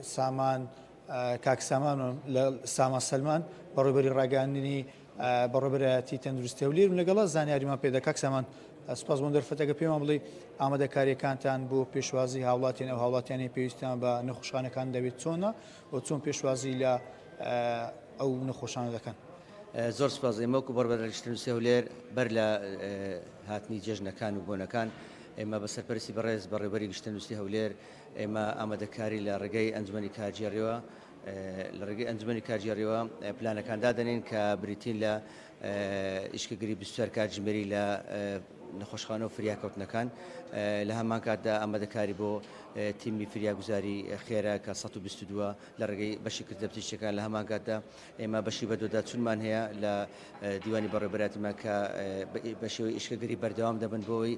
سامان کاک سامان لە سامان سەلمان بەڕێوەبەری ڕاگەیاندنی بەڕێوەبەرایەتی تەندروستی هەولێرم لەگەڵە زانیاریمان پێدا. کاک سامان سپاس بۆ دەرفەتەکە، پێمان بڵێ ئامادەکاریەکانتان بۆ پێشوازی هاوڵاتیان ئەو هاوڵاتیانەی پێویستیان بە نەخۆشخانەکان دەبێت چۆنە و چۆن پێشوازی لە ئەو نەخۆشانە دەکەن؟ زۆر سپاس. ئێمە وەکو بەڕێوەبەرایەتی تەندروستی هەولێر بەر لە هاتنی جەژنەکان و بۆنەکان ئێمە بە سەرپەرستی بەڕێز بەڕێوەبەری گشتی تەندروستی هەولێر ئێمە ئامادەکاری لە ڕێگەی ئەنجومەنی کارگێڕیەوە لە ڕێگەی ئەنجومەنی کارگێڕیەوە پلانەکان دادەنێین کە بریتین لە ئیشکەگری 24 کاتژمێری لە نەخۆشخانە و فریاکەوتنەکان، لە هەمان کاتدا ئامادەکاری بۆ تیمی فریاگوزاری خێرا کە 122 لە ڕێگەی بەشی کردە پزیشکیەکان. لە هەمان کاتدا ئێمە بەشی بەدواداچوونمان هەیە لە دیوانی بەڕێوەبەرایەتیمان کە بە شێوەی ئیشکەگری بەردەوام دەبن بۆ ئەوەی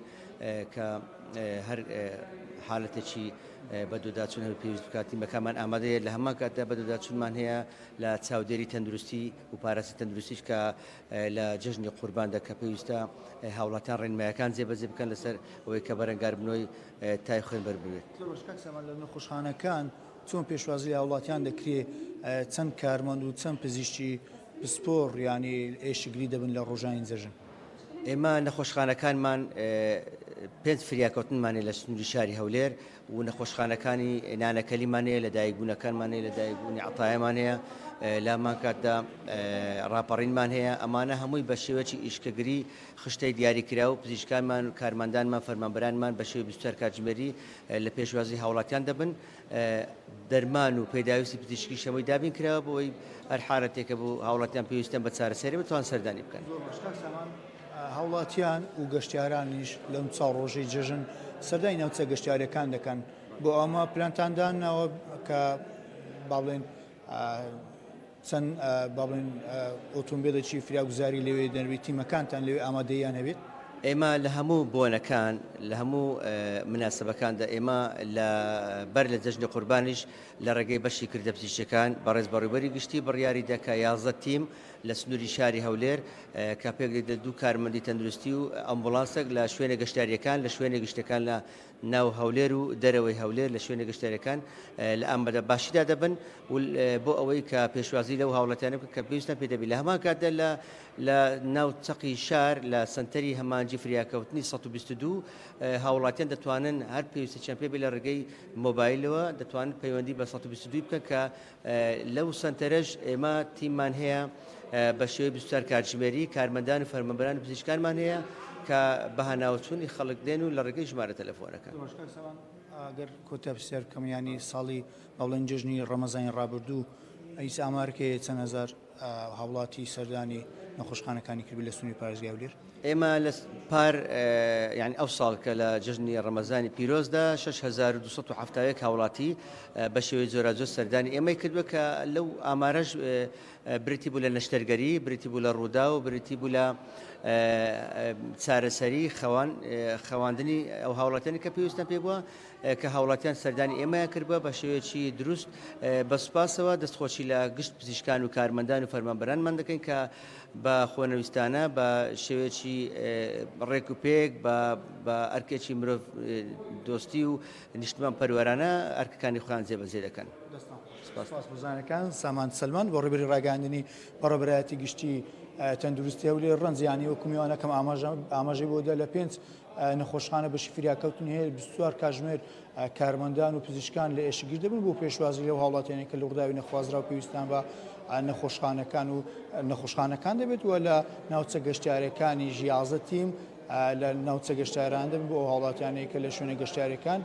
کە هەر حالەتێکی بەدواداچوون هەبێت پێویست بکات تیمەکانمان ئامادەیە. لە هەمان کاتدا بەدواداچوونمان هەیە لە چاودێری تەندروستی و پاراستنی تەندروستیش کە لە جەژنی قورباندا کە پێویستە هاوڵاتیان ڕێنمایەکان جێبەجێ بکەن لەسەر ئەوەی کە بەرەنگاربوونەوەی تای خوێنبەر ببێت. زۆر باش کاک سامان، لە نەخۆشخانەکان چۆن پێشوازی لە هاوڵاتیان دەکرێ، چەند کارمەند و چەند پزیشکی پسپۆڕ یانی ئێشکگری دەبن لە ڕۆژانی جەژن؟ ئێمە نەخۆشخانەکانمان پێنج فریاکەوتنمان هەیە لە سنووری شاری هەولێر و نەخۆشخانەکانی نانەکەلیمان هەیە، لەدایکبوونەکانمان هەیە، لەدایکبوونی عەتایەمان هەیە، لە هەمان کاتدا ڕاپەڕینمان هەیە. ئەمانە هەمووی بە شێوەیەکی ئیشکەگری خشتەی دیاریکراو پزیشکانمان و کارمەندانمان فەرمانبەرانمان بە شێوەی 24 کاتژمێری لە پێشوازی هاوڵاتیان دەبن. دەرمان و پێداویستی پزیشکیش هەمووی دابین کراوە بۆ ئەوەی هەر حالەتێک هەبوو هاوڵاتیان پێویستیان بە چارەسەری بتوان سەردانی بکەن. زۆر باش کاک سامان، هاوڵاتیان و گەشتیارانیش لەم چاو ڕۆژەی جەژن سەردانی ناوچە گەشتیاریەکان دەکەن، بۆ ئەمە پلانتان داناوە کە با بڵێن چەند با بڵێن ئۆتۆمبیلێکی فریاگوزاری لەوێ دەنرێت، تیمەکانتان لەوێ ئامادەییان هەبێت؟ ئێمە لە هەموو بۆنەکان لە هەموو مناسبەکاندا ئێمە لە بەر لە جەژنی قوربانیش لە ڕێگەی بەشی کردە پزیشکیەکان بەڕێز بەڕێوبەری گشتی بڕیاری دا کە 11 تیم لە سنووری شاری هەولێر کە پێک دێت لە دوو کارمەندی تەندروستی و ئەمبوڵانسێک لە شوێنە گەشتیاریەکان لە شوێنە گشتەکان لە ناو هەولێر و دەرەوەی هەولێر لە شوێنە گەشتیاریەکان لە ئامادە باشیدا دەبن و بۆ ئەوەی کە پێشوازی لەو هاوڵاتیانە بکەن کە پێویستیان پێ دەبی. لە هەمان کاتدا لە لە ناو چەقی شار لە سەنتەری هەمانجی فریاکەوتنی 122 هاوڵاتیان دەتوانن هەر پێویستیان پێ بێت لە ڕێگەی مۆبایلەوە دەتوانن پەیوەندی بە 122 بکەن کە لەو سەنتەرەش ئێمە تیممان هەیە بە شێوەی 24 کاتژمێری کارمەندان و فەرمانبەران و پزیشکانمان هەیە کە بە هاناوەچوونی خەڵک دێن و لە ڕێگەی ژمارە تەلەفۆنەکان. زۆر باش کاک سامان، ئەگەر کۆتا پرسیار بکەم یانی ساڵی با بڵێین جەژنی ڕەمەزانی ڕابردوو هیچ ئامارێک هەیە چەند هەزار هاوڵاتی سەردانی نەخۆشخانەکانی کردبێت لە سنووری پارێزگای هەولێر؟ ئێمە لە پار یانی ئەو ساڵ کە لە جەژنی ڕەمەزانی پیرۆزدا 6271 هاوڵاتی بە شێوەی جۆراجۆر سەردانی ئێمەی کردووە کە لەو ئامارەش بریتی بوو لە نەشتەرگەری، بریتی بوو لە ڕووداو، بریتی بوو لە چارەسەری خەوان خەواندنی ئەو هاوڵاتیانی کە پێویستیان پێ بووە کە هاوڵاتیان سەردانی ئێمەیان کردووە بە شێوەیەکی دروست. بە سوپاسەوە دەستخۆشی لە گشت پزیشکان و کارمەندان و فەرمانبەرانمان دەکەین کە بە خۆنەویستانە بە شێوەیەکی ڕێک و پێک بە ئەرکێکی مرۆڤ دۆستی و نیشتمان پەروەرانە ئەرکەکانی خۆیان جێبەجێ دەکەن. دەستان خۆش. سپاس بۆ زانیاریەکان. سامان سەلمان بەڕێوەبەری ڕاگەیاندنی بەڕێوەبەرایەتی گشتی تەندروستی هەولێر ڕەنجیانی وەکو میوانەکەم ئاماژەی بۆ دا لە پێنج نەخۆشخانە بەشی فریاکەوتن هەیە 24 کاتژمێر کارمەندان و پزیشکان لە ئێشکگر دەبن بۆ پێشوازی لەو هاوڵاتیانەی کە لە ڕووداوی نەخوازراو پێویستیان بە نەخۆشخانەکان و نەخۆشخانەکان دەبێت و لە ناوچە گەشتیارەکانیش 11 تیم لە ناوچە گەشتیاران دەبن بۆ ئەو هاوڵاتیانەی کە لە شوێنە گەشتیارەکان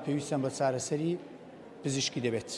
پێویستیان بە چارەسەری پزیشکی دەبێت.